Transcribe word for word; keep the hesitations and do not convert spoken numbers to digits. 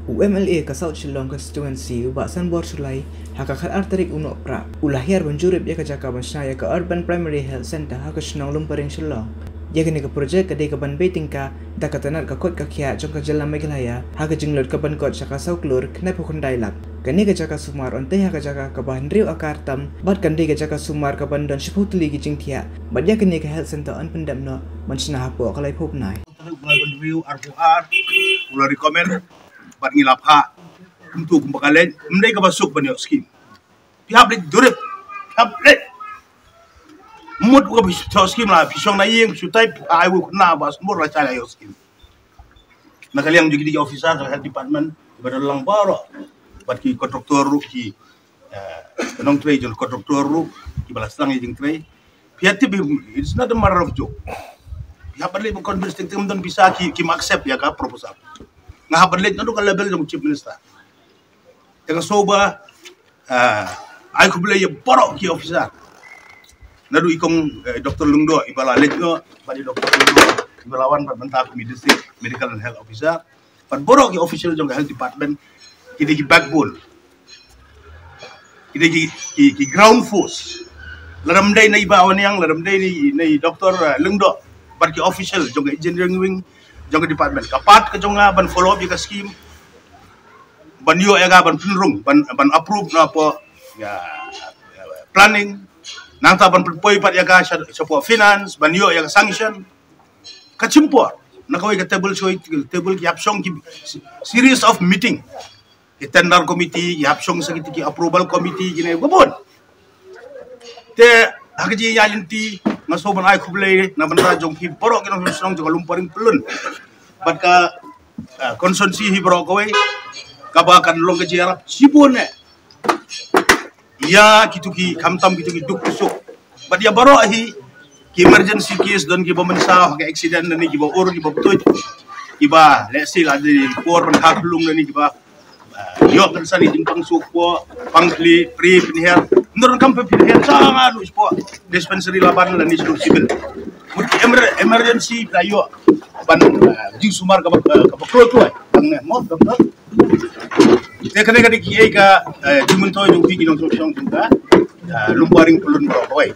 U M L A ka South Shillong Constituency, u Bah Sanbor Shullai, ha ka khatar tarik u Nohprah, u la hiar ban jurip ïa ka jaka ban shna ïa ka Urban Primary Health Centre ha ka shnong Lumparing, Shillong. Ïa kane ka projek ka dei kaban bei tyngka da ka tnat ka koit ka khiah jong ka jylla Meghalaya ha ka jinglut kaban kot sha ka saw klur khyndai phew khyndai lak. Kane ka jaka sumar yn tei ha ka jaka kaba hynriew akar tam bad kan dei ka jaka sumar kaban don shiphew tylli ki jingthiah. Bad ïa kane ka health centre yn pyndep noh ban shna hapoh ka laiphew bnai. Tarik u bnai ba hynriew arphew ar, u la recommend bad ngi la phah. Kumtu kumba ka leit, ym dei kaba suk ban ïoh skim. Phi hap leit jurip, phi hap leit. Mut u ka phi ïoh skim la, phi shong na ïing, phi shu type, ai u khynnah Bah Sanbor la shah la ïoh skim. Na ka liang jong ki dei ki officer ka health department, kiba don lang baroh. Bad ki contractor ruh ki, eh, nongtrei jong contractor ruh, kiba la sdang ïa jingtrei. Phi hap tip, it's not a matter of joke. Phi hap ban leit ban convince, teng teng ym don pisa ki, kim accept ïa ka proposal. Nga hap ban leit naduh ka level jong Chief Minister. Te nga sngewbha, ah, ai khublei ïa baroh ki officer. Naduh i kong, eh, Doctor Lyngdoh iba la leit noh, bad i Doctor Lyngdoh iba la wan bad mynta kum i District Medical and Health Officer. Bad baroh ki official jong ka health department, ki dei ki backbone. Ki dei ki, ki, ki ground force. Lada ym dei na i Bah Wanniang, lada ym dei na i, na i Doctor, eh, Lyngdoh, bad ki official jong ka engineering wing jong ka department. Ka part ka jong nga ban follow up ïa ka scheme, ban ïoh ïa ka ban pynrung, ban, ban approve na poh, ïa, planning. Nangta ban pynpoi pat ïa ka sha, shapoh finance, ban ïoh ïa ka sanction. Ka shim por. Na kawei ka table shoi, table ki hap shong ki series of meeting. Ki tender committee, ki hap shong sa ki, ki approval committee, kine ba bun. Te ha ka jingïaid lynti nga sngewbha ban ai khublei na bynta jong ki baroh ki nongshong shnong jong ka Lumparing Pyllun. Bad ka, ah, constituency hi baroh kawei, kaba kan long ka jingïarap shibun eh ïa kito ki, khamtam kito ki duk ki suk. Bad ïa baroh hi ki emergency case, don kiba mynsaw ha ka accident, don kiba ur, kiba btuid, kiba lehse la dei por ban kha khyllung, don kiba, ah, ïoh kan sa ni jingpang suk, poh pang khlieh, prie, pynhiar. Ym don kam pynhiar sa nga nu poh dispensary Laban lane sha Civil. Mut ki emer-, emergency la ïoh ban, ah, jingsumar kaba, ah, kaba kloi kloi. Tang ne mo, Doctor. Te kane ka dei kiei ka, eh, jingmyntoi jong phi ki nongshong shnong jong ka, eh, Lumparing Pyllun baroh kawei.